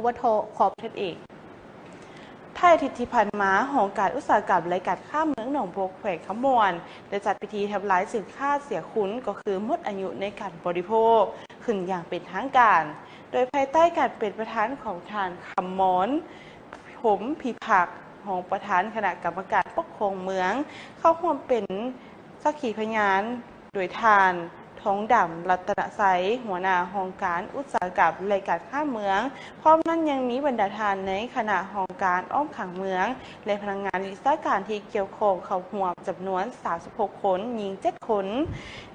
ວະທ ຂອງປະເທດເອງ. ທ້າຍອາທິດທີ່ຜ່ານມາ, ຫ້ອງການອຸດສາຫະກຳ ແລະ ການຄ້າເມືອງໜອງບົກ ແຂວງຄຳມ່ວນ ໄດ້ຈັດພິທີທຳລາຍສິນຄ້າເສຍຄຸນ ກໍຄືໝົດອາຍຸໃນການບໍລິໂພກ ຂຶ້ນຢ່າງເປັນທາງການ, ໂດຍພາຍໃຕ້ການເປັນປະທານຂອງທ່ານ ຄຳມອນ ພົມພິພັກ ຮອງປະທານຄະນະກຳມະການປົກຄອງເມືອງ ເຂົ້າຮ່ວມເປັນສັກຂີພະຍານ ໂດຍທ່ານ ທອງດຳ ລັດຕະນະໄຊ ຫົວໜ້າຫ້ອງການອຸດສາຫະກຳ ແລະ ການຄ້າເມືອງ, ພ້ອມນັ້ນຍັງມີບັນດາທ່ານໃນຄະນະຫ້ອງການອ້ອມຂ້າງເມືອງ ແລະ ພະນັກງານວິຊາການທີ່ກ່ຽວຂ້ອງເຂົ້າຮ່ວມຈຳນວນສາມສິບຫົກຄົນ, ຍິງເຈັດຄົນ.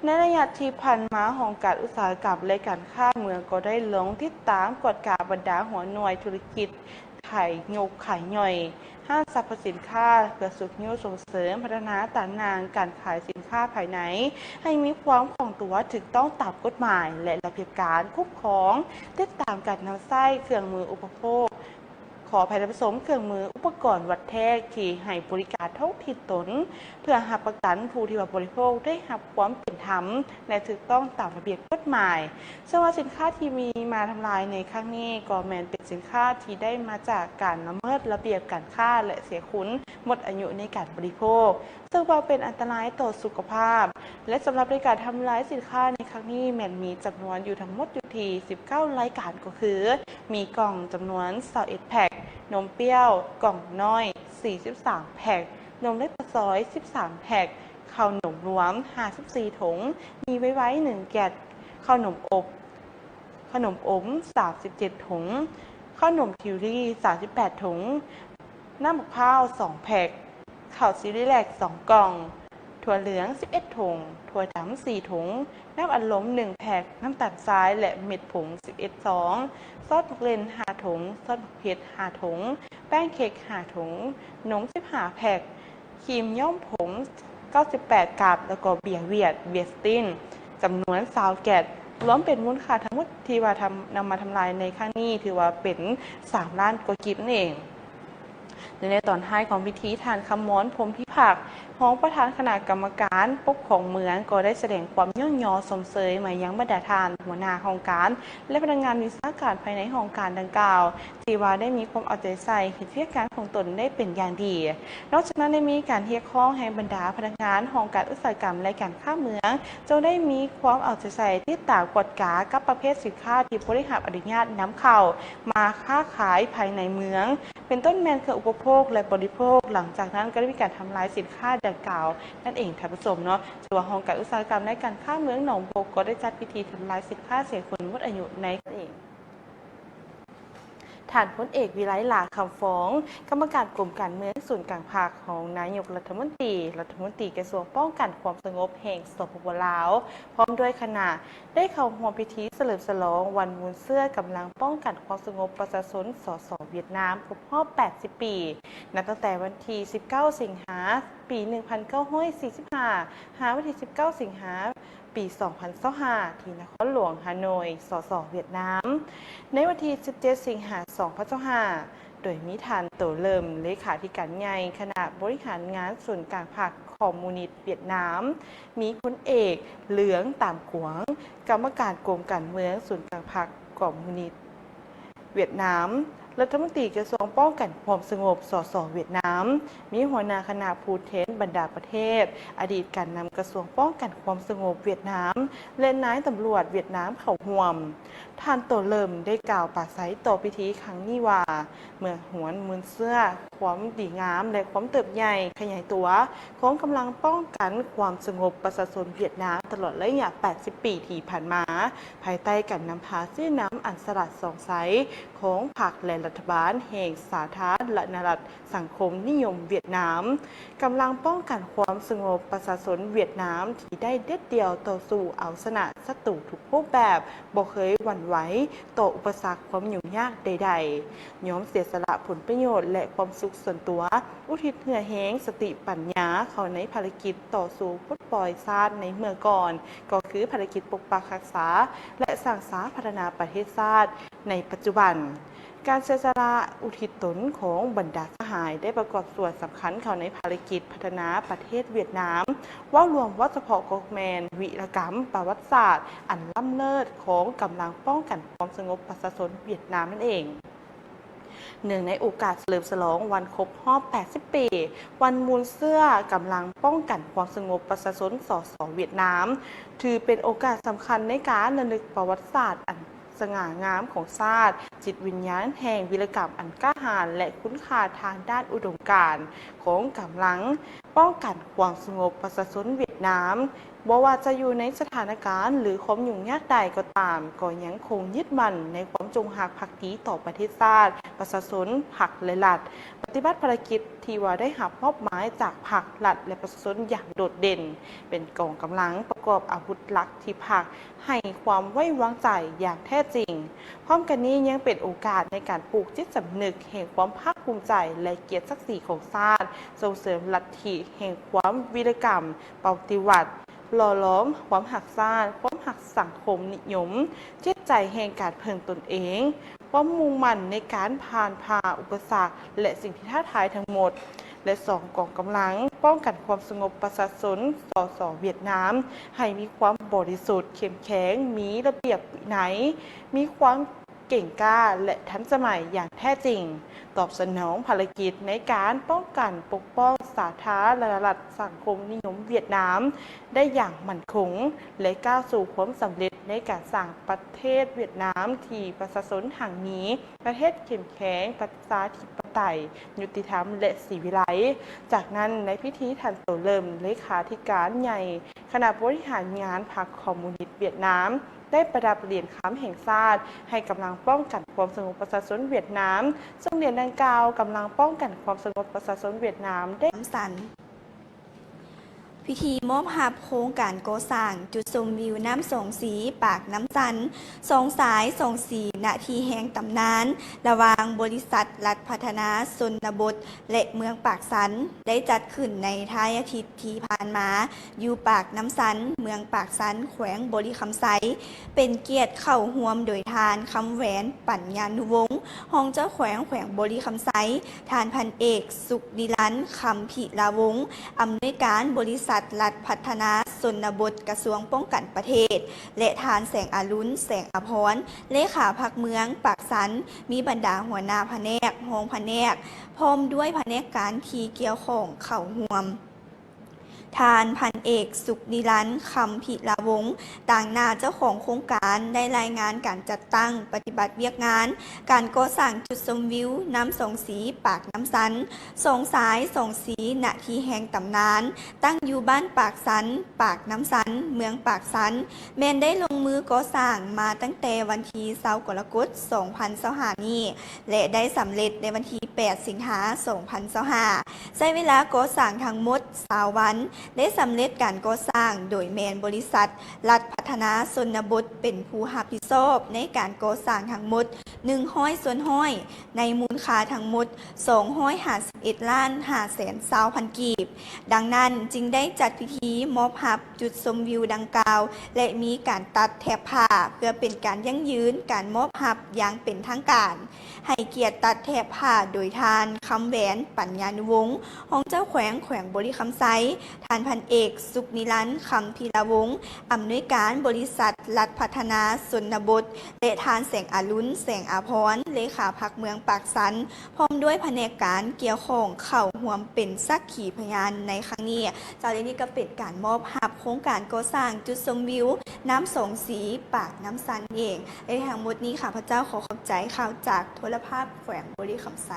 ໃນໄລຍະທີ່ຜ່ານມາ, ຫ້ອງການອຸດສາຫະກຳ ແລະ ການຄ້າເມືອງກໍໄດ້ລົງຕິດຕາມກວດກາບັນດາຫົວໜ່ວຍທຸລະກິດ ຂາຍຍົກຂາຍຍ່ອຍ, ຮ້ານສັບພະສິນຄ້າ ເພື່ອຊຸກຍູ້ສົ່ງເສີມພັດທະນາຕາໜ່າງການຂາຍສິນຄ້າພາຍໃນ ໃຫ້ມີຄວາມຄ່ອງຕົວ, ຖືກຕ້ອງຕາມກົດໝາຍ ແລະ ລະບຽບການຄຸ້ມຄອງ, ຕິດຕາມການນຳໃຊ້ເຄື່ອງມືອຸປະໂພກ, ຂໍອະໄພທ່ານຜູ້ຊົມ, ເຄື່ອງມືອຸປະກອນວັດແທກທີ່ໃຫ້ບໍລິການທ້ອງຖິ່ນຕົນ ເພື່ອຮັບປະກັນຜູ້ທີ່ວ່າບໍລິໂພກໄດ້ຮັບຄວາມເປັນທຳ ແລະ ຖືກຕ້ອງຕາມລະບຽບກົດໝາຍ. ເຊິ່ງວ່າສິນຄ້າທີ່ມີມາທຳລາຍໃນຄັ້ງນີ້ ກໍແມ່ນເປັນສິນຄ້າທີ່ໄດ້ມາຈາກການລະເມີດລະບຽບການຄ້າ ແລະ ເສຍຄຸນໝົດອາຍຸໃນການບໍລິໂພກ, ເຊິ່ງວ່າເປັນອັນຕະລາຍຕໍ່ສຸຂະພາບ. ແລະ ສຳລັບໃນການທຳລາຍສິນຄ້າໃນຄັ້ງນີ້ ແມ່ນມີຈຳນວນຢູ່ທັງໝົດຢູ່ທີ່ສິບເກົ້າລາຍການ ກໍຄື ມີກ່ອງຈຳນວນຊາວເອັດແພັກ, ນົມປ່ຽວກ່ອງນ້ອຍສີ່ສິບສາມແພັກ, ນົມເລັກປາຊອຍສິບສາມແພັກ, ເຂົ້າໜົມລວມຫ້າສິບສີ່ຖົງ, ໝີ່ໄວໆໜຶ່ງແກັດ, ເຂົ້າໜົມອົບ ເຂົ້າໜົມອົມສາມສິບເຈັດຖົງ, ເຂົ້າໜົມທິວລີສາມສິບແປດຖົງ, ນ້ຳໝາກພ້າວສອງແພັກ, ເຂົ້າຊີຣີແລັກສອງກ່ອງ, ຖົ່ວເຫຼືອງສິບເອັດຖົງ, ຖົ່ວດຳສີ່ຖົງ, ນ້ຳອັດລົມໜຶ່ງແພັກ, ນ້ຳຕານຊາຍ ແລະ ເມັດຜົງສິບເອັດຊອງ, ຊອດໝາກເລັ່ນຫ້າຖົງ, ຊອດໝາກເຜັດຫ້າຖົງ, ແປ້ງເຄັກຫ້າຖົງ, ນົມສິບຫ້າແພັກ, ຄຣີມຍ້ອມຜົມເກົ້າສິບແປດກັບ ແລ້ວກໍເບຍຫວຽດ ເບຍສະຕິນ ຈຳນວນຊາວແກັດ, ລວມເປັນມູນຄ່າທັງໝົດທີ່ວ່າທຳ ນຳມາທຳລາຍໃນຄັ້ງນີ້ ຖືວ່າເປັນສາມລ້ານກວ່າກີບນັ້ນເອງ. ແລະ ໃນຕອນທ້າຍຂອງພິທີ, ທ່ານ ຄຳມອນ ພົມພິພັກ ຮອງປະທານຄະນະກຳມະການປົກຄອງເມືອງ ກໍໄດ້ສະແດງຄວາມຍ້ອງຍໍຊົມເຊີຍມາຍັງບັນດາທ່ານຫົວໜ້າຫ້ອງການ ແລະ ພະນັກງານວິຊາການພາຍໃນຫ້ອງການດັ່ງກ່າວ ທີ່ວ່າໄດ້ມີຄວາມເອົາໃຈໃສ່ເຮັດວຽກງານຂອງຕົນໄດ້ເປັນຢ່າງດີ. ນອກຈາກນັ້ນ ໄດ້ມີການຮຽກຮ້ອງໃຫ້ບັນດາພະນັກງານຫ້ອງການອຸດສາຫະກຳ ແລະ ການຄ້າເມືອງ ຈົ່ງໄດ້ມີຄວາມເອົາໃຈໃສ່ຕິດຕາມກວດກາກັບປະເພດສິນຄ້າທີ່ບໍ່ໄດ້ຮັບອະນຸຍາດນຳເຂົ້າມາຄ້າຂາຍພາຍໃນເມືອງ ເປັນຕົ້ນແມ່ນເຄື່ອງອຸປະໂພກ ແລະ ບໍລິໂພກ. ຫຼັງຈາກນັ້ນກໍໄດ້ມີການທຳລາຍສິນຄ້າດັ່ງກ່າວນັ້ນເອງ ທ່ານຜູ້ຊົມເນາະ. ຖືວ່າຫ້ອງການອຸດສາຫະກຳ ແລະ ການຄ້າເມືອງໜອງບົກກໍໄດ້ຈັດພິທີທຳລາຍສິນຄ້າເສຍຄຸນໝົດອາຍຸໃນນັ້ນເອງ. ທ່ານພົນເອກ ວິໄລ ຫຼ້າຄຳຟອງ ກຳມະການກົມການເມືອງສູນກາງພັກ, ຮອງນາຍົກລັດຖະມົນຕີ, ລັດຖະມົນຕີກະຊວງປ້ອງກັນຄວາມສະຫງົບແຫ່ງ ສປປ ລາວ ພ້ອມດ້ວຍຄະນະ ໄດ້ເຂົ້າຮ່ວມພິທີສະເຫຼີມສະຫຼອງວັນມູນເຊື້ອກຳລັງປ້ອງກັນຄວາມສະຫງົບປະຊາຊົນ ສສ ຫວຽດນາມ ຄົບຮອບແປດສິບປີ, ນັບຕັ້ງແຕ່ວັນທີສິບເກົ້າສິງຫາ ປີໜຶ່ງພັນເກົ້າຮ້ອຍສີ່ສິບຫ້າ ຫາວັນທີສິບເກົ້າສິງຫາ ປີສອງພັນຊາວຫ້າ ທີ່ນະຄອນຫຼວງຮາໂນຍ ສສ ຫວຽດນາມ. ໃນວັນທີສິບເຈັດສິງຫາ ສອງພັນຊາວຫ້າ ໂດຍມີທ່ານ ໂຕເລີມ ເລຂາທິການໃຫຍ່ຄະນະບໍລິຫານງານສູນກາງພັກຄອມມູນິດຫວຽດນາມ, ມີພົນເອກ ເຫຼືອງ ຕາມກວາງ ກຳມະການກົມການເມືອງສູນກາງພັກຄອມມູນິດຫວຽດນາມ, ລັດຖະມົນຕີກະຊວງປ້ອງກັນຄວາມສະຫງົບ ສສ ຫວຽດນາມ, ມີຫົວໜ້າຄະນະຜູ້ແທນບັນດາປະເທດ, ອະດີດການນຳກະຊວງປ້ອງກັນຄວາມສະຫງົບຫວຽດນາມ ແລະ ນາຍຕຳຫຼວດຫວຽດນາມເຂົ້າຮ່ວມ. ທ່ານ ໂຕເລີມ ໄດ້ກ່າວປາໄສຕໍ່ພິທີຄັ້ງນີ້ວ່າ, ເມື່ອຫວນມູນເຊື້ອຄວາມດີງາມ ແລະ ຄວາມເຕີບໃຫຍ່ຂະຫຍາຍຕົວຂອງກຳລັງປ້ອງກັນຄວາມສະຫງົບປະຊາຊົນຫວຽດນາມຕະຫຼອດໄລຍະແປດສິບປີທີ່ຜ່ານມາ, ພາຍໃຕ້ການນຳພາຊີ້ນຳອັນສະຫຼາດສ່ອງໃສຂອງພັກ ແລະ ລັດຖະບານແຫ່ງສາທາລະນະລັດສັງຄົມນິຍົມຫວຽດນາມ, ກຳລັງປ້ອງກັນຄວາມສະຫງົບປະຊາຊົນຫວຽດນາມທີ່ໄດ້ເດັດດ່ຽວຕໍ່ສູ້ເອົາຊະນະສັດຕູທຸກຮູບແບບ, ບໍ່ເຄີຍຫວັ່ນໄຫວຕໍ່ອຸປະສັກຄວາມຫຍຸ້ງຍາກໃດໆ, ຍອມເສຍສະຫຼະຜົນປະໂຫຍດ ແລະ ຄວາມສຸກສ່ວນຕົວ, ອຸທິດເຫື່ອແຮງ, ສະຕິປັນຍາເຂົ້າໃນພາລະກິດຕໍ່ສູ້ປົດປ່ອຍຊາດໃນເມື່ອກ່ອນ, ກໍຄືພາລະກິດປົກປັກຮັກສາ ແລະ ສ້າງສາພັດທະນາປະເທດຊາດໃນປັດຈຸບັນ. ການເສຍສະຫຼະອຸທິດຕົນຂອງບັນດາສະຫາຍໄດ້ປະກອບສ່ວນສຳຄັນເຂົ້າໃນພາລະກິດພັດທະນາປະເທດຫວຽດນາມ. ເວົ້າລວມ, ເວົ້າສະເພາະກໍແມ່ນວິລະກຳປະຫວັດສາດອັນລ້ຳເລີດຂອງກຳລັງປ້ອງກັນຄວາມສະຫງົບປະຊາຊົນຫວຽດນາມນັ້ນເອງ. ເນື່ອງໃນໂອກາດສະເຫຼີມສະຫຼອງວັນຄົບຮອບ ແປດສິບ ປີ ວັນມູນເຊື້ອກຳລັງປ້ອງກັນຄວາມສະຫງົບປະຊາຊົນ ສສ ຫວຽດນາມ, ຖືເປັນໂອກາດສຳຄັນໃນການລະນຶກປະຫວັດສາດອັນສະຫງ່າງາມຂອງຊາດ, ຈິດວິນຍານແຫ່ງວີລະກຳອັນກ້າຫານ ແລະ ຄຸນຄ່າທາງດ້ານອຸດົມການຂອງກຳລັງປ້ອງກັນຄວາມສະຫງົບປະຊາຊົນຫວຽດນາມ. ບໍ່ວ່າຈະຢູ່ໃນສະຖານະການ ຫຼື ຄວາມຫຍຸ້ງຍາກໃດກໍຕາມ, ກໍຍັງຄົງຍຶດໝັ້ນໃນຄວາມຈົງຮັກພັກດີຕໍ່ປະເທດຊາດ, ປະຊາຊົນ, ພັກ ແລະ ລັດ, ປະຕິບັດພາລະກິດທີ່ວ່າໄດ້ຮັບມອບໝາຍຈາກພັກ, ລັດ ແລະ ປະຊາຊົນຢ່າງໂດດເດັ່ນ, ເປັນກອງກຳລັງປະກອບອາວຸດຫຼັກທີ່ພັກໃຫ້ຄວາມໄວ້ວາງໃຈຢ່າງແທ້ຈິງ. ພ້ອມກັນນີ້ຍັງເປັນໂອກາດໃນການປູກຈິດສຳນຶກແຫ່ງຄວາມພາກພູມໃຈ ແລະ ກຽດສັກສີຂອງຊາດ, ສົ່ງເສີມລັດທິແຫ່ງຄວາມວີລະກຳປະຕິວັດ, ຫຼໍ່ຫຼອມຄວາມຮັກຊາດ, ຄວາມຮັກສັງຄົມນິຍົມ, ຈິດໃຈແຫ່ງການເພິ່ງຕົນເອງ, ຄວາມມຸ່ງໝັ້ນໃນການຜ່ານຜ່າອຸປະສັກ ແລະ ສິ່ງທີ່ທ້າທາຍທັງໝົດ, ແລະ ສອງກອງກຳລັງປ້ອງກັນຄວາມສະຫງົບປະຊາຊົນ ສສ ຫວຽດນາມ ໃຫ້ມີຄວາມບໍລິສຸດ, ເຂັ້ມແຂງ, ມີລະບຽບວິໄນ, ມີຄວາມເກັ່ງກ້າ ແລະ ທັນສະໄໝຢ່າງແທ້ຈິງ, ຕອບສະໜອງພາລະກິດໃນການປ້ອງກັນປົກປ້ອງສາທາລະນະລັດສັງຄົມນິຍົມຫວຽດນາມໄດ້ຢ່າງໝັ້ນຄົງ ແລະ ກ້າວສູ່ຄວາມສຳເລັດໃນການສ້າງປະເທດຫວຽດນາມທີ່ປະຊາຊົນຮັ່ງມີ, ປະເທດເຂັ້ມແຂງ, ປະຊາທິປະໄຕ, ຍຸຕິທຳ ແລະ ສີວິໄລ. ຈາກນັ້ນ, ໃນພິທີທ່ານ ໂຕເລີມ ເລຂາທິການໃຫຍ່ຄະນະບໍລິຫານງານພັກຄອມມູນິດຫວຽດນາມ ໄດ້ປະດັບຫຼຽນຄຳແຫ່ງຊາດໃຫ້ກຳລັງປ້ອງກັນຄວາມສະຫງົບປະຊາຊົນຫວຽດນາມ, ເຊິ່ງຫຼຽນດັ່ງກ່າວກຳລັງປ້ອງກັນຄວາມສະຫງົບປະຊາຊົນຫວຽດນາມໄດ້ນຳສັນ. ພິທີມອບຮັບໂຄງການກໍ່ສ້າງຈຸດຊົມວິວນ້ຳສອງສີ ປາກນ້ຳຊັນ ສອງສາຍ ສອງສີ ນະທີ່ແຫ່ງຕຳນານ ລະຫວ່າງບໍລິສັດລັດພັດທະນາຊົນນະບົດ ແລະ ເມືອງປາກຊັນ ໄດ້ຈັດຂຶ້ນໃນທ້າຍອາທິດທີ່ຜ່ານມາ ຢູ່ປາກນ້ຳຊັນ ເມືອງປາກຊັນ ແຂວງບໍລິຄຳໄຊ, ເປັນກຽດເຂົ້າຮ່ວມໂດຍທ່ານ ຄຳແຫວນ ປັນຍານຸວົງ ຮອງເຈົ້າແຂວງແຂວງບໍລິຄຳໄຊ, ທ່ານພັນເອກ ສຸກນິລັນ ຄຳພິລາວົງ ອຳນວຍການບໍລິສັດລັດພັດທະນາຊົນນະບົດ ກະຊວງປ້ອງກັນປະເທດ ແລະ ທ່ານ ແສງອາລຸນ ແສງອາພອນ ເລຂາພັກເມືອງປາກຊັນ, ມີບັນດາຫົວໜ້າພະແນກ, ຮອງພະແນກ ພ້ອມດ້ວຍພະແນກການທີ່ກ່ຽວຂ້ອງເຂົ້າຮ່ວມ. ທ່ານພັນເອກ ສຸກນິລັນ ຄຳພິລາວົງ ຕາງໜ້າເຈົ້າຂອງໂຄງການ ໄດ້ລາຍງານການຈັດຕັ້ງປະຕິບັດວຽກງານ ການກໍ່ສ້າງຈຸດຊົມວິວນ້ຳສອງສີ ປາກນ້ຳຊັນ ສອງສາຍ ສອງສີ ນະທີ່ແຫ່ງຕຳນານ ຕັ້ງຢູ່ບ້ານປາກຊັນ ປາກນ້ຳຊັນ ເມືອງປາກຊັນ ແມ່ນໄດ້ລົງມືກໍ່ສ້າງມາຕັ້ງແຕ່ວັນທີຊາວ ກໍລະກົດ ສອງພັນຊາວຫ້ານີ້ ແລະ ໄດ້ສຳເລັດໃນວັນທີແປດ ສິງຫາ ສອງພັນຊາວຫ້າ ໃຊ້ເວລາກໍ່ສ້າງທັງໝົດຊາວວັນ, ໄດ້ສຳເລັດການກໍ່ສ້າງໂດຍແມ່ນບໍລິສັດລັດພັດທະນາຊົນນະບົດເປັນຜູ້ຮັບຜິດຊອບໃນການກໍ່ສ້າງທັງໝົດ ໜຶ່ງຮ້ອຍສ່ວນຮ້ອຍ ໃນມູນຄ່າທັງໝົດ ສອງຮ້ອຍຫ້າສິບເອັດລ້ານຫ້າແສນຊາວພັນກີບ. ດັ່ງນັ້ນ, ຈຶ່ງໄດ້ຈັດພິທີມອບຮັບຈຸດຊົມວິວດັ່ງກ່າວ ແລະ ມີການຕັດແຖບຜ້າ ເພື່ອເປັນການຢັ້ງຢືນການມອບຮັບຢ່າງເປັນທາງການ. ໃຫ້ກຽດຕັດແຖບຜ້າໂດຍທ່ານ ຄຳແຫວນ ປັນຍານຸວົງ ຮອງເຈົ້າແຂວງແຂວງບໍລິຄຳໄຊ, ທ່ານພັນເອກ ສຸກນິລັນ ຄຳພິລາວົງ ອຳນວຍການບໍລິສັດລັດພັດທະນາຊົນນະບົດ ແລະ ທ່ານ ແສງອາລຸນ ແສງອາພອນ ເລຂາພັກເມືອງປາກຊັນ ພ້ອມດ້ວຍພະແນກການກ່ຽວຂ້ອງເຂົ້າຮ່ວມເປັນສັກຂີພະຍານໃນຄັ້ງນີ້. ເຈົ້າ ແລະ ນີ້ກໍເປັນການມອບຮັບໂຄງການກໍ່ສ້າງຈຸດຊົມວິວນ້ຳສອງສີ ປາກນ້ຳຊັນເອງ. ແລະ ທັງໝົດນີ້ ຂ້າພະເຈົ້າຂໍຂອບໃຈຂ່າວຈາກໂທລະພາບແຂວງບໍລິຄຳໄຊ.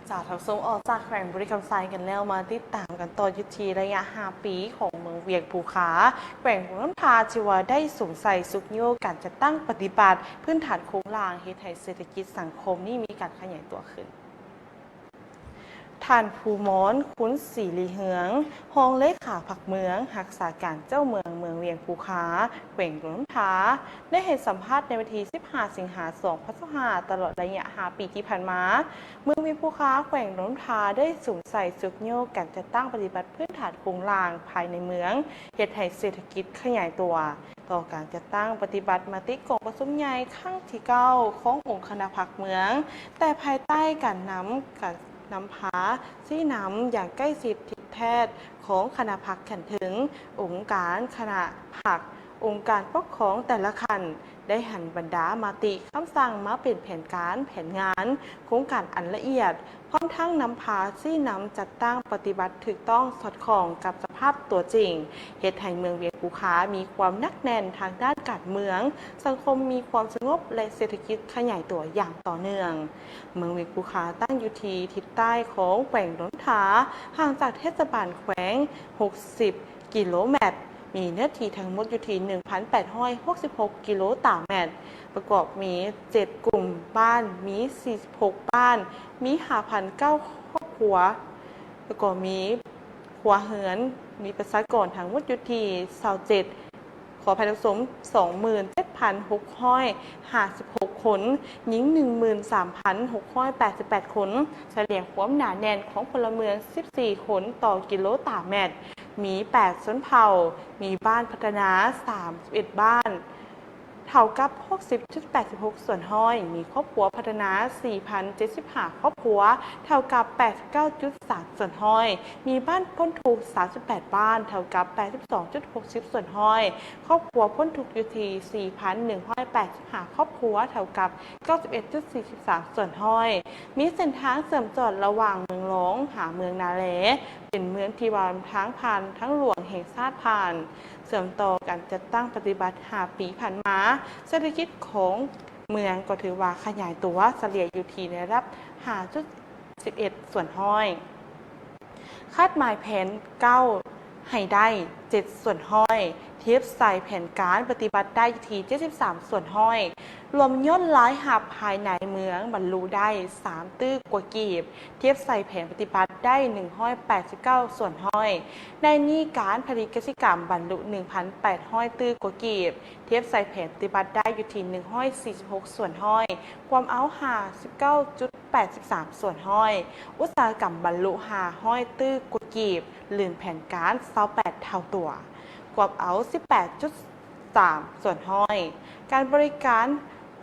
ເຈົ້າ ທ່ານຜູ້ຊົມ, ອອກຈາກແຂວງບໍລິຄຳໄຊກັນແລ້ວ, ມາຕິດຕາມກັນຕໍ່ຢູ່ທີ່ໄລຍະຫ້າປີຂອງເມືອງວຽງພູຄາ, ແຂວງຫຼວງນ້ຳທາ ທີ່ວ່າໄດ້ສຸມໃສ່ຊຸກຍູ້ການຈັດຕັ້ງປະຕິບັດພື້ນຖານໂຄງລ່າງ ເຮັດໃຫ້ເສດຖະກິດສັງຄົມນີ້ມີການຂະຫຍາຍຕົວຂຶ້ນ. ທ່ານ ພູມອນ ຄຸນສີລີເຮືອງ ຮອງເລຂາພັກເມືອງ, ຮັກສາການເຈົ້າເມືອງເມືອງວຽງພູຄາ, ແຂວງຫຼວງນ້ຳທາ ໄດ້ໃຫ້ສຳພາດໃນວັນທີສິບຫ້າ ສິງຫາ ສອງພັນຊາວຫ້າ ຕະຫຼອດໄລຍະຫ້າປີທີ່ຜ່ານມາ, ເມືອງວຽງພູຄາ ແຂວງຫຼວງນ້ຳທາ ໄດ້ສຸມໃສ່ຊຸກຍູ້ການຈັດຕັ້ງປະຕິບັດພື້ນຖານໂຄງລ່າງພາຍໃນເມືອງ, ເຮັດໃຫ້ເສດຖະກິດຂະຫຍາຍຕົວ. ຕໍ່ການຈັດຕັ້ງປະຕິບັດມະຕິກອງປະຊຸມໃຫຍ່ຄັ້ງທີເກົ້າຂອງອົງຄະນະພັກເມືອງ, ແຕ່ພາຍໃຕ້ການນຳ, ການນຳພາຊີ້ນຳຢ່າງໃກ້ຊິດທິດແທດຂອງຄະນະພັກຂັ້ນເທິງ, ອົງການຄະນະພັກ, ອົງການປົກຄອງແຕ່ລະຂັ້ນ, ໄດ້ຫັນບັນດາມະຕິຄຳສັ່ງມາເປັນແຜນການ, ແຜນງານ, ໂຄງການອັນລະອຽດ, ພ້ອມທັງນຳພາຊີ້ນຳຈັດຕັ້ງປະຕິບັດຖືກຕ້ອງສອດຄ່ອງກັບສະພາບຕົວຈິງ, ເຮັດໃຫ້ເມືອງວຽງພູຄາມີຄວາມໜັກແໜ້ນທາງດ້ານການເມືອງ, ສັງຄົມມີຄວາມສະຫງົບ ແລະ ເສດຖະກິດຂະຫຍາຍຕົວຢ່າງຕໍ່ເນື່ອງ. ເມືອງວຽງພູຄາຕັ້ງຢູ່ທີ່ທິດໃຕ້ຂອງແຂວງຫຼວງນ້ຳທາ, ຫ່າງຈາກເທດສະບານແຂວງຫົກສິບກິໂລແມັດ, ມີເນື້ອທີ່ທັງໝົດຢູ່ທີ່ໜຶ່ງພັນແປດຮ້ອຍຫົກສິບຫົກກິໂລຕາແມັດ, ປະກອບມີເຈັດກຸ່ມບ້ານ, ມີສີ່ສິບຫົກບ້ານ, ມີຫ້າພັນເກົ້າຄອບຄົວ, ແລ້ວກໍມີຄົວເຮືອນ, ມີປະຊາກອນທັງໝົດຢູ່ທີ່ຊາວເຈັດ ຂໍອະໄພທ່ານຜູ້ຊົມ ສອງໝື່ນເຈັດພັນຫົກຮ້ອຍຫ້າສິບຫົກຄົນ, ຍິງໜຶ່ງໝື່ນສາມພັນຫົກຮ້ອຍແປດສິບແປດຄົນ, ສະເລ່ຍຄວາມໜາແໜ້ນຂອງພົນລະເມືອງສິບສີ່ຄົນຕໍ່ກິໂລຕາແມັດ, ມີແປດຊົນເຜົ່າ, ມີບ້ານພັດທະນາສາມສິບເອັດບ້ານ, ເທົ່າກັບຫົກສິບຈຸດແປດສິບຫົກສ່ວນຮ້ອຍ, ມີຄອບຄົວພັດທະນາສີ່ພັນເຈັດສິບຫ້າຄອບຄົວ, ເທົ່າກັບແປດສິບເກົ້າຈຸດສາມສ່ວນຮ້ອຍ, ມີບ້ານພົ້ນທຸກສາມສິບແປດບ້ານ, ເທົ່າກັບແປດສິບສອງຈຸດຫົກສິບສ່ວນຮ້ອຍ, ຄອບຄົວພົ້ນທຸກຢູ່ທີ່ສີ່ພັນໜຶ່ງຮ້ອຍແປດສິບຫ້າຄອບຄົວ, ເທົ່າກັບເກົ້າສິບເອັດຈຸດສີ່ສິບສາມສ່ວນຮ້ອຍ, ມີເສັ້ນທາງເຊື່ອມຈອດລະຫວ່າງເມືອງລອງຫາເມືອງນາແລ, ເປັນເມືອງທີ່ວ່າທາງຜ່ານທາງຫຼວງແຫ່ງຊາດຜ່ານ, ເຊື່ອມຕໍ່ການຈັດຕັ້ງປະຕິບັດຫ້າປີຜ່ານມາ, ເສດຖະກິດຂອງເມືອງກໍຖືວ່າຂະຫຍາຍຕົວ, ສະເລ່ຍຢູ່ທີ່ໃນລະດັບຫ້າຈຸດສິບເອັດສ່ວນຮ້ອຍ. ຄາດໝາຍແຜນເກົ້າໃຫ້ໄດ້ເຈັດສ່ວນຮ້ອຍ, ທຽບໃສ່ແຜນການປະຕິບັດໄດ້ທີ່ເຈັດສິບສາມສ່ວນຮ້ອຍ, ລວມຍອດລາຍຮັບພາຍໃນເມືອງບັນລຸໄດ້ສາມຕື້ກວ່າກີບ, ທຽບໃສ່ແຜນປະຕິບັດໄດ້ໜຶ່ງຮ້ອຍແປດສິບເກົ້າສ່ວນຮ້ອຍ. ໃນນີ້ການຜະລິດກະສິກຳບັນລຸໜຶ່ງພັນແປດຮ້ອຍຕື້ກວ່າກີບ, ທຽບໃສ່ແຜນປະຕິບັດໄດ້ຢູ່ທີ່ໜຶ່ງຮ້ອຍສີ່ສິບຫົກສ່ວນຮ້ອຍ, ກວມເອົາຫ້າສິບເກົ້າຈຸດແປດສິບສາມສ່ວນຮ້ອຍ. ອຸດສາຫະກຳບັນລຸຫ້າຮ້ອຍຕື້ກວ່າກີບ, ລື່ນແຜນການຊາວແປດເທົ່າຕົວ, ກວມເອົາສິບແປດຈຸດສາມສ່ວນຮ້ອຍ. ການບໍລິການ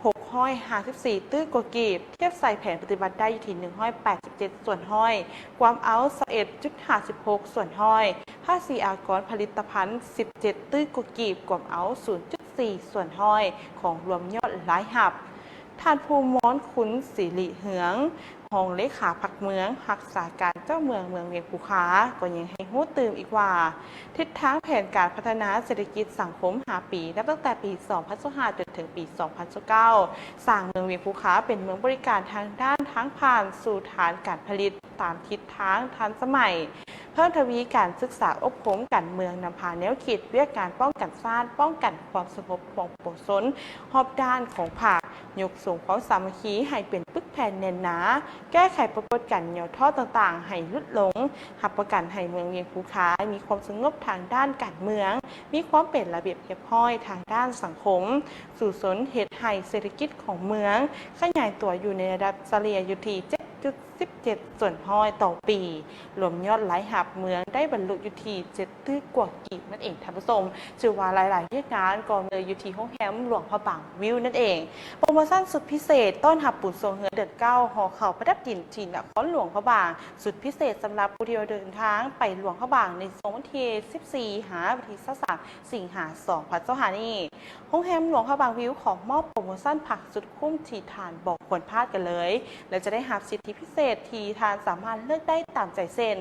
ຫົກຮ້ອຍຫ້າສິບສີ່ຕື້ກວ່າກີບ, ທຽບໃສ່ແຜນປະຕິບັດໄດ້ຢູ່ທີ່ໜຶ່ງຮ້ອຍແປດສິບເຈັດສ່ວນຮ້ອຍ, ກວມເອົາຊາວເອັດຈຸດຫ້າສິບຫົກສ່ວນຮ້ອຍ. ພາສີອາກອນຜະລິດຕະພັນສິບເຈັດຕື້ກວ່າກີບ, ກວມເອົາສູນຈຸດສີ່ສ່ວນຮ້ອຍຂອງລວມຍອດລາຍຮັບ. ທ່ານ ພູມອນ ຄຸນສິລິເຮືອງ, ຮອງເລຂາພັກເມືອງ, ຮັກສາການເຈົ້າເມືອງເມືອງວຽງພູຄາ ກໍຍັງໃຫ້ຮູ້ຕື່ມອີກວ່າ, ທິດທາງແຜນການພັດທະນາເສດຖະກິດສັງຄົມຫ້າປີ ນັບຕັ້ງແຕ່ປີສອງພັນຊາວຫ້າ ຈົນເຖິງປີສອງພັນຊາວເກົ້າ ສ້າງເມືອງວຽງພູຄາເປັນເມືອງບໍລິການທາງດ້ານທາງຜ່ານສູ່ຖານການຜະລິດຕາມທິດທາງທັນສະໄໝ, ເພີ່ມທະວີການສຶກສາອົບຮົມການເມືອງ, ນຳພາແນວຄິດວຽກງານປ້ອງກັນຊາດ, ປ້ອງກັນຄວາມສະຫງົບຂອງປວງຊົນຮອບດ້ານຂອງພັກ, ຍົກສູງຄວາມສາມັກຄີໃຫ້ເປັນປຶກແຜ່ນແໜ້ນໜາ, ແກ້ໄຂປາກົດການຫຍໍ້ທໍ້ຕ່າງໆໃຫ້ຫຼຸດລົງ, ຮັບປະກັນໃຫ້ເມືອງວຽງພູຄາມີຄວາມສະຫງົບທາງດ້ານການເມືອງ, ມີຄວາມເປັນລະບຽບຮຽບຮ້ອຍທາງດ້ານສັງຄົມ, ສູ້ຊົນເຮັດໃຫ້ເສດຖະກິດຂອງເມືອງຂະຫຍາຍຕົວຢູ່ໃນລະດັບສະເລ່ຍຢູ່ທີ່ເຈັດຈຸດສິບເຈັດສ່ວນຮ້ອຍຕໍ່ປີ, ລວມຍອດລາຍຮັບເມືອງໄດ້ບັນລຸຢູ່ທີ່ເຈັດຕື້ກວ່າກີບນັ້ນເອງທ່ານຜູ້ຊົມ. ຖືວ່າຫຼາຍໆວຽກງານກໍເລີຍຢູ່ທີ່ໂຮງແຮມຫຼວງພະບາງວິວນັ້ນເອງ. ໂປຣໂມຊັນສຸດພິເສດຕ້ອນຮັບບຸນຊ່ວງເຮືອນເດືອນເກົ້າຫໍເຂົ້າປະດັບດິນທີ່ນະຄອນຫຼວງພະບາງ, ສຸດພິເສດສຳລັບຜູ້ທີ່ວ່າເດີນທາງໄປຫຼວງພະບາງໃນຊ່ວງວັນທີສິບສີ່ຫາວັນທີຊາວສາມ ສິງຫາ ສອງພັນຊາວຫ້ານີ້, ໂຮງແຮມຫຼວງພະບາງວິວຂໍມອບໂປຣໂມຊັນພັກສຸດຄຸ້ມທີ່ທ່ານບໍ່ຄວນພາດກັນເລີຍ ແລະ ຈະໄດ້ຮັບສິດທິພິເສດທີ່ທ່ານສາມາດເລືອກໄດ້ຕາມໃຈເຊັ່ນ: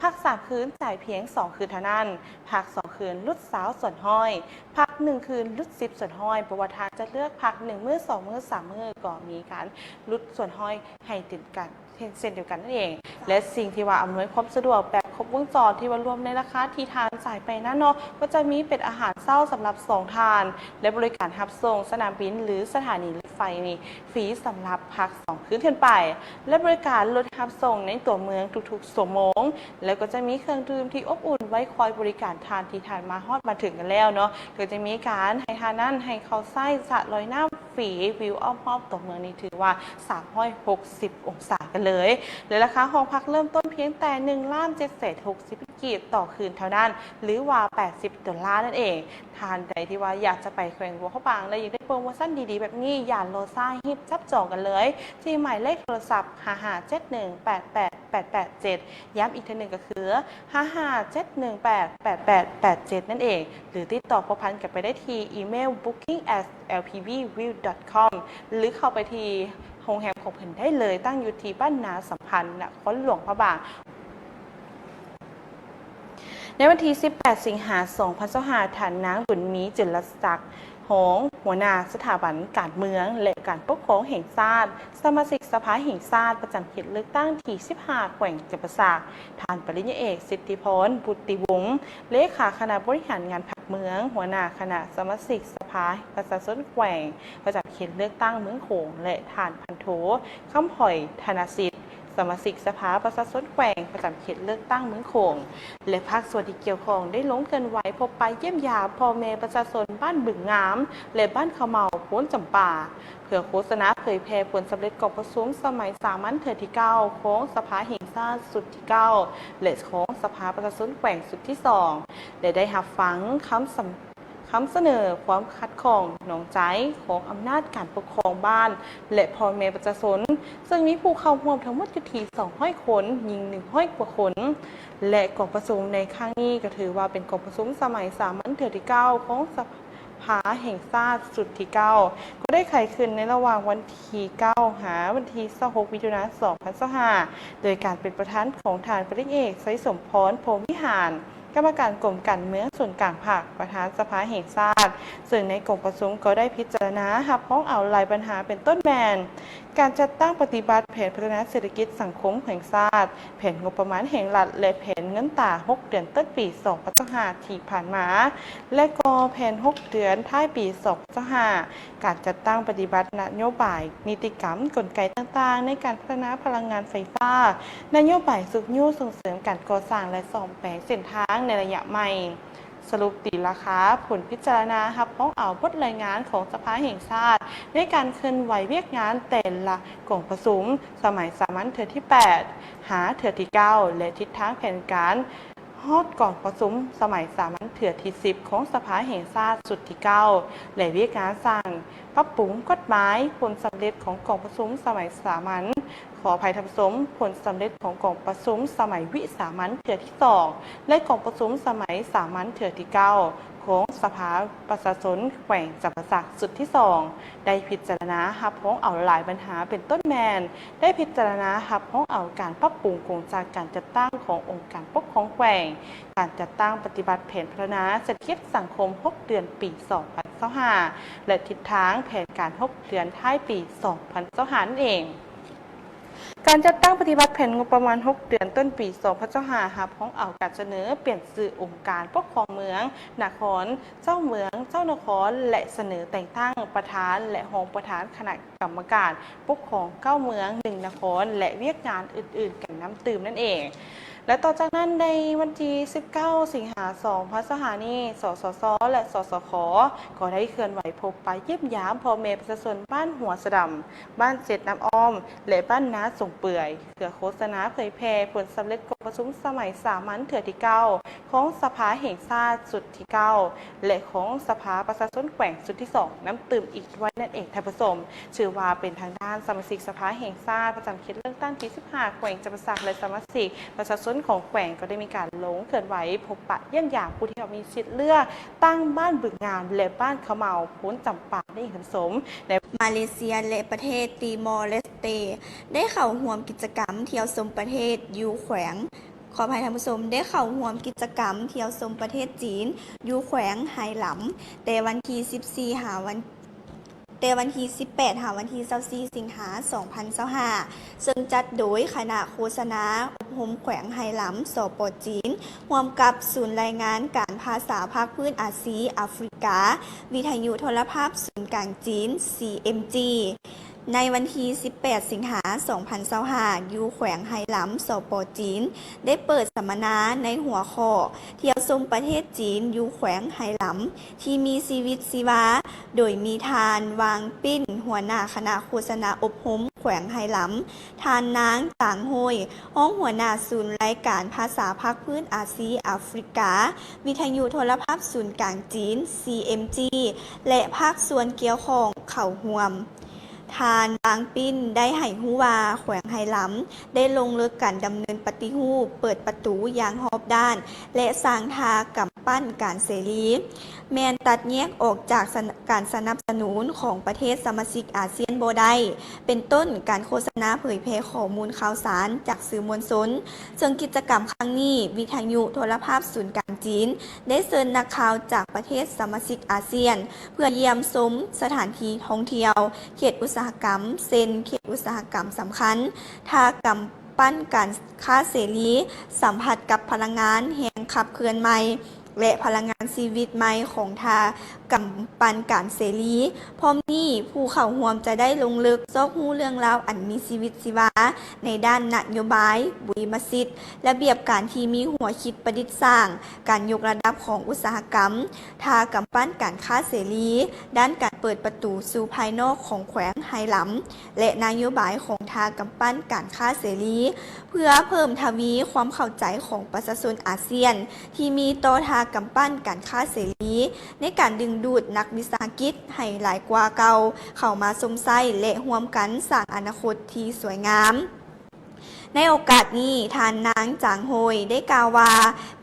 ພັກສາມຄືນ ຈ່າຍພຽງສອງຄືນເທົ່ານັ້ນ, ພັກສອງຄືນ ຫຼຸດຊາວສ່ວນຮ້ອຍ, ພັກໜຶ່ງຄືນ ຫຼຸດສິບສ່ວນຮ້ອຍ, ບໍ່ວ່າທ່ານຈະເລືອກພັກໜຶ່ງມື້, ສອງມື້, ສາມມື້ ກໍມີການຫຼຸດສ່ວນຮ້ອຍໃຫ້ເຊັ່ນກັນ ເຊັ່ນ ເຊັ່ນດຽວກັນນັ້ນເອງ ແລະ ສິ່ງທີ່ວ່າອຳນວຍຄວາມສະດວກແບບຄົບວົງຈອນທີ່ວ່າລວມໃນລາຄາທີ່ທ່ານຈ່າຍໄປນັ້ນເນາະ ກໍຈະມີເປັນອາຫານເຊົ້າສຳລັບສອງທ່ານ ແລະ ບໍລິການຮັບສົ່ງສະໜາມບິນ ຫຼື ສະຖານີລົດໄຟນີ້ຟຣີສຳລັບພັກສອງຄືນຂຶ້ນໄປ ແລະ ບໍລິການລົດຮັບສົ່ງໃນຕົວເມືອງທຸກໆຊົ່ວໂມງ ແລ້ວກໍຈະມີເຄື່ອງດື່ມທີ່ອົບອຸ່ນໄວ້ຄອຍບໍລິການທ່ານທີ່ທ່ານມາຮອດມາເຖິງກັນແລ້ວເນາະ ກໍຈະມີການໃຫ້ທ່ານນັ້ນໃຫ້ເຂົ້າໃຊ້ສະລອຍນ້ຳ ຟຣີ ວິວອ້ອມຮອບຕົວເມືອງນີ້ຖືວ່າສາມຮ້ອຍຫົກສິບອົງສາກັນເລີຍ ແລະ ລາຄາຫ້ອງພັກເລີ່ມຕົ້ນພຽງແຕ່ໜຶ່ງລ້ານເຈັດແສນຫົກສິບພັນກີບຕໍ່ຄືນເທົ່ານັ້ນ ຫຼືວ່າແປດສິບໂດລານັ້ນເອງ. ທ່ານໃດທີ່ວ່າຢາກຈະໄປແຂວງຫຼວງພະບາງ ແລະ ຢາກໄດ້ໂປຣໂມຊັນດີໆແບບນີ້ ຢ່າລໍຊ້າ ຮີບຈັບຈອງກັນເລີຍ ທີ່ໝາຍເລກໂທລະສັບ ຫ້າຫ້າເຈັດໜຶ່ງ ແປດແປດ ແປດແປດເຈັດ ຢ້ຳອີກເທື່ອໜຶ່ງກໍຄື ຫ້າຫ້າເຈັດໜຶ່ງແປດ ແປດແປດແປດເຈັດ ນັ້ນເອງ ຫຼືຕິດຕໍ່ພົວພັນກັນໄປໄດ້ທີ່ອີເມວ booking at L P B view dot com ຫຼືເຂົ້າໄປທີ່ໂຮງແຮມຂອງເພິ່ນໄດ້ເລີຍ, ຕັ້ງຢູ່ທີ່ບ້ານນາສຳພັນ ນະຄອນຫຼວງພະບາງ. ໃນວັນທີສິບແປດ ສິງຫາ ສອງພັນຊາວຫ້າ ທ່ານນາງ ບຸນມີ ຈຸລະສັກ ຮອງຫົວໜ້າສະຖາບັນການເມືອງ ແລະ ການປົກຄອງແຫ່ງຊາດ, ສະມາຊິກສະພາແຫ່ງຊາດປະຈຳເຂດເລືອກຕັ້ງທີສິບຫ້າ ແຂວງຈຳປາສັກ, ທ່ານປະລິນຍາເອກ ສິດທິພອນ ບຸດຕິວົງ ເລຂາຄະນະບໍລິຫານງານພັກເມືອງ, ຫົວໜ້າຄະນະສະມາຊິກສະພາປະຊາຊົນແຂວງປະຈຳເຂດເລືອກຕັ້ງເມືອງໂຂງ ແລະ ທ່ານພັນໂທ ຄຳຫອຍ ທະນະສິດ ສະມາຊິກສະພາປະຊາຊົນແຂວງປະຈຳເຂດເລືອກຕັ້ງເມືອງໂຂງ ແລະ ພາກສ່ວນທີ່ກ່ຽວຂ້ອງໄດ້ລົງເຄື່ອນໄຫວພົບປະຢ້ຽມຢາມພໍ່ແມ່ປະຊາຊົນບ້ານບຶງງາມ ແລະ ບ້ານເຂົ້າເໝົາ ໂພນຈຳປາ ເພື່ອໂຄສະນາເຜີຍແຜ່ຜົນສຳເລັດກອງປະຊຸມສະໄໝສາມັນເທື່ອທີເກົ້າຂອງສະພາແຫ່ງຊາດຊຸດທີເກົ້າ ແລະ ຂອງສະພາປະຊາຊົນແຂວງຊຸດທີສອງ ແລະ ໄດ້ຮັບຟັງຄຳສຳ ຄຳສະເໜີຄວາມຂັດຂ້ອງໜອງໃຈຂອງອຳນາດການປົກຄອງບ້ານ ແລະ ພໍ່ແມ່ປະຊາຊົນ, ເຊິ່ງມີຜູ້ເຂົ້າຮ່ວມທັງໝົດຢູ່ທີ່ສອງຮ້ອຍຄົນ, ຍິງໜຶ່ງຮ້ອຍກວ່າຄົນ ແລະ ກອງປະຊຸມໃນຄັ້ງນີ້ກໍຖືວ່າເປັນກອງປະຊຸມສະໄໝສາມັນເທື່ອທີເກົ້າຂອງສະພາແຫ່ງຊາດຊຸດທີເກົ້າ ກໍໄດ້ໄຂຂຶ້ນໃນລະຫວ່າງວັນທີເກົ້າ ຫາວັນທີຊາວຫົກ ມິຖຸນາ ສອງພັນຊາວຫ້າ ໂດຍການເປັນປະທານຂອງທ່ານ ປະລິນຍາເອກ ໄຊສົມພອນ ພົມວິຫານ ກຳມະການກົມການເມືອງສູນກາງພັກ, ປະທານສະພາແຫ່ງຊາດ, ເຊິ່ງໃນກອງປະຊຸມກໍໄດ້ພິຈາລະນາຮັບຮອງເອົາຫຼາຍບັນຫາ ເປັນຕົ້ນແມ່ນ ການຈັດຕັ້ງປະຕິບັດແຜນພັດທະນາເສດຖະກິດສັງຄົມແຫ່ງຊາດ, ແຜນງົບປະມານແຫ່ງລັດ ແລະ ແຜນເງິນຕາຫົກເດືອນຕົ້ນປີສອງພັນຊາວຫ້າທີ່ຜ່ານມາ ແລະ ກໍແຜນຫົກເດືອນທ້າຍປີສອງພັນຊາວຫ້າ ການຈັດຕັ້ງປະຕິບັດນະໂຍບາຍ, ນິຕິກຳ, ກົນໄກຕ່າງໆ ໃນການພັດທະນາພະລັງງານໄຟຟ້າ, ນະໂຍບາຍຊຸກຍູ້ສົ່ງເສີມການກໍ່ສ້າງ ແລະ ສ້ອມແປງເສັ້ນທາງໃນໄລຍະໃໝ່. ສະຫຼຸບຕີລາຄາຜົນພິຈາລະນາຮັບຮອງເອົາບົດລາຍງານຂອງສະພາແຫ່ງຊາດ ໃນການເຄື່ອນໄຫວວຽກງານແຕ່ລະກອງປະຊຸມສະໄໝສາມັນເທື່ອທີແປດ ຫາເທື່ອທີເກົ້າ ແລະ ທິດທາງແຜນການ ຮອດກອງປະຊຸມສະໄໝສາມັນເທື່ອທີສິບຂອງສະພາແຫ່ງຊາດຊຸດທີເກົ້າ ແລະ ວຽກງານສ້າງປັບປຸງກົດໝາຍ. ຜົນສຳເລັດຂອງກອງປະຊຸມສະໄໝສາມັນ, ຂໍອະໄພທ່ານຜູ້ຊົມ, ຜົນສຳເລັດຂອງກອງປະຊຸມສະໄໝວິສາມັນເທື່ອທີສອງ ແລະ ກອງປະຊຸມສະໄໝສາມັນເທື່ອທີເກົ້າ ຂອງສະພາປະຊາຊົນແຂວງຈຳປາສັກຊຸດທີສອງ ໄດ້ພິຈາລະນາຮັບຮອງເອົາຫຼາຍບັນຫາ ເປັນຕົ້ນແມ່ນ ໄດ້ພິຈາລະນາຮັບຮອງເອົາການປັບປຸງໂຄງສ້າງການຈັດຕັ້ງຂອງອົງການປົກຄອງແຂວງ, ການຈັດຕັ້ງປະຕິບັດແຜນພັດທະນາເສດຖະກິດສັງຄົມຫົກເດືອນປີສອງພັນຊາວຫ້າ ແລະ ທິດທາງແຜນການຫົກເດືອນທ້າຍປີສອງພັນຊາວຫ້ານັ້ນເອງ. ການຈັດຕັ້ງປະຕິບັດແຜນງົບປະມານຫົກເດືອນຕົ້ນປີສອງພັນຊາວຫ້າ ຮັບຮອງເອົາການສະເໜີປ່ຽນຊື່ອົງການປົກຄອງເມືອງ, ນະຄອນ, ເຈົ້າເມືອງ, ເຈົ້ານະຄອນ ແລະ ສະເໜີແຕ່ງຕັ້ງປະທານ ແລະ ຮອງປະທານຄະນະ ກຳມະການປົກຄອງເກົ້າເມືອງ ໜຶ່ງນະຄອນ ແລະ ວຽກງານອື່ນໆກັນນຳຕື່ມນັ້ນເອງ. ແລະ ຕໍ່ຈາກນັ້ນ ໃນວັນທີສິບເກົ້າ ສິງຫາ ສອງພັນຊາວຫ້ານີ້ ສສຊ ແລະ ສສຂ ກໍໄດ້ເຄື່ອນໄຫວພົບປະຢ້ຽມຢາມພໍ່ແມ່ປະຊາຊົນບ້ານຫົວສະດຳ, ບ້ານເຈັດນ້ຳອ້ອມ ແລະ ບ້ານນາສົງເປືອຍ ເພື່ອໂຄສະນາເຜີຍແຜ່ຜົນສຳເລັດກອງປະຊຸມສະໄໝສາມັນເທື່ອທີເກົ້າ ຂອງສະພາແຫ່ງຊາດຊຸດທີເກົ້າ ແລະ ຂອງສະພາປະຊາຊົນແຂວງຊຸດທີສອງນຳຕື່ມອີກດ້ວຍນັ້ນເອງທ່ານຜູ້ຊົມ. ຖືວ່າເປັນທາງດ້ານສະມາຊິກສະພາແຫ່ງຊາດປະຈຳເຂດເລືອກຕັ້ງທີສິບຫ້າ ແຂວງຈຳປາສັກ ແລະ ສະມາຊິກປະຊາຊົນຂອງແຂວງ ກໍໄດ້ມີການລົງເຄື່ອນໄຫວພົບປະຢ້ຽມຢາມຜູ້ທີ່ມີສິດເລືອກຕັ້ງບ້ານບຶງງາມ ແລະ ບ້ານເຂົາເໝົາ ໂພນຈຳປາ ນັ້ນເອງທ່ານຜູ້ຊົມ. ມາເລເຊຍ ແລະ ປະເທດຕີມໍເລສເຕ ໄດ້ເຂົ້າຮ່ວມກິດຈະກຳທ່ຽວຊົມປະເທດຢູ່ແຂວງ ຂໍອະໄພທ່ານຜູ້ຊົມ ໄດ້ເຂົ້າຮ່ວມກິດຈະກຳທ່ຽວຊົມປະເທດຈີນຢູ່ແຂວງໄຮລຳ ແຕ່ວັນທີສິບສີ່ ຫາວັນ ແຕ່ວັນທີສິບແປດ ຫາວັນທີຊາວສີ່ ສິງຫາ ສອງພັນຊາວຫ້າ ເຊິ່ງຈັດໂດຍຄະນະໂຄສະນາອົບຮົມແຂວງໄຮລຳ ສປ ຈີນ ຮ່ວມກັບສູນລາຍງານການພາສາພາກພື້ນອາຊີອາຟຣິກາ, ວິທະຍຸໂທລະພາບສູນກາງຈີນ ຊີເອັມຈີ ໃນວັນທີສິບແປດ ສິງຫາ ສອງພັນຊາວຫ້າ ຢູ່ແຂວງໄຮລຳ ສປ ຈີນ ໄດ້ເປີດສຳມະນາໃນຫົວຂໍ້ ທ່ຽວຊົມປະເທດຈີນຢູ່ແຂວງໄຮລຳ ທີ່ມີຊີວິດຊີວາ ໂດຍມີທ່ານ ວາງ ປິ້ນ ຫົວໜ້າຄະນະໂຄສະນາອົບຮົມແຂວງໄຮລຳ, ທ່ານ ນາງ ຕາງ ໂຮຍ ຮອງຫົວໜ້າສູນລາຍການພາສາພາກພື້ນອາຊີອາຟຣິກາ, ວິທະຍຸໂທລະພາບສູນກາງຈີນ ຊີເອັມຈີ ແລະ ພາກສ່ວນກ່ຽວຂ້ອງເຂົ້າຮ່ວມ. ທ່ານ ບາງປິ້ນ ໄດ້ໃຫ້ຮູ້ວ່າ ແຂວງໄຮລຳ ໄດ້ລົງເລິກການດຳເນີນປະຕິຮູບ, ເປີດປະຕູຢ່າງຮອບດ້ານ ແລະ ສ້າງທ່າກຳ ກຳປັ້ນການເສລີ ແມ່ນຕັດແຍກອອກຈາກສະ ການສະໜັບສະໜູນຂອງປະເທດສະມາຊິກອາຊຽນບໍ່ໄດ້, ເປັນຕົ້ນ ການໂຄສະນາເຜີຍແຜ່ຂໍ້ມູນຂ່າວສານຈາກສື່ມວນຊົນ, ເຊິ່ງກິດຈະກຳຄັ້ງນີ້ ວິທະຍຸໂທລະພາບສູນກາງຈີນ ໄດ້ເຊີນນັກຂ່າວຈາກປະເທດສະມາຊິກອາຊຽນ ເພື່ອຢ້ຽມຊົມສະຖານທີ່ທ່ອງທ່ຽວ, ເຂດອຸດສາຫະກຳ ເຊັ່ນ ເຂດອຸດສາຫະກຳສຳຄັນ, ທ່າກຳ ປັ້ນການຄ້າເສລີ, ສຳຜັດກັບພະລັງງານແຮງຂັບເຄື່ອນໃໝ່ ແລະ ພະລັງງານຊີວິດໃໝ່ຂອງທ່າກຳປັ້ນການເສລີ. ພ້ອມນີ້, ຜູ້ເຂົ້າຮ່ວມຈະໄດ້ລົງເລິກຊອກຮູ້ເລື່ອງລາວອັນມີຊີວິດຊີວາໃນດ້ານນະໂຍບາຍ, ບູລິມະສິດ, ລະບຽບການທີ່ມີຫົວຄິດປະດິດສ້າງ, ການຍົກລະດັບຂອງອຸດສາຫະກຳ, ທ່າກຳປັ້ນການຄ້າເສລີ, ດ້ານການເປີດປະຕູສູ່ພາຍນອກຂອງແຂວງໄຮລຳ ແລະ ນະໂຍບາຍຂອງທ່າກຳປັ້ນການຄ້າເສລີ ເພື່ອເພີ່ມທະວີຄວາມເຂົ້າໃຈຂອງປະຊາຊົນອາຊຽນ ທີ່ມີຕໍ່ທ່າກຳປັ້ນການຄ້າເສລີ ໃນການດຶງດູດນັກວິສາຫະກິດໃຫ້ຫຼາຍກວ່າເກົ່າເຂົ້າມາຊົມໃຊ້ ແລະ ຮ່ວມກັນສ້າງອະນາຄົດທີ່ສວຍງາມ. ໃນໂອກາດນີ້, ທ່ານນາງ ຈາງໂຮຍ ໄດ້ກ່າວວ່າ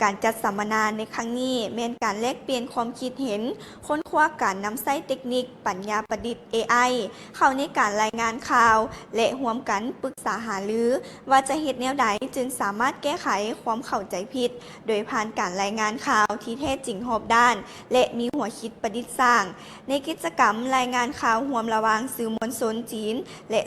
ການຈັດສຳມະນາໃນຄັ້ງນີ້ ແມ່ນການແລກປ່ຽນຄວາມຄິດເຫັນ, ຄົ້ນຄວ້າການນຳໃຊ້ເຕັກນິກປັນຍາປະດິດ ເອໄອ ເຂົ້າໃນການລາຍງານຂ່າວ ແລະ ຮ່ວມກັນປຶກສາຫາລືວ່າຈະເຮັດແນວໃດຈຶ່ງສາມາດແກ້ໄຂຄວາມເຂົ້າໃຈຜິດ ໂດຍຜ່ານການລາຍງານຂ່າວທີ່ແທ້ຈິງຮອບດ້ານ ແລະ ມີຫົວຄິດປະດິດສ້າງ. ໃນກິດຈະກຳລາຍງານຂ່າວຮ່ວມລະຫວ່າງສື່ມວນຊົນຈີນ ແລະ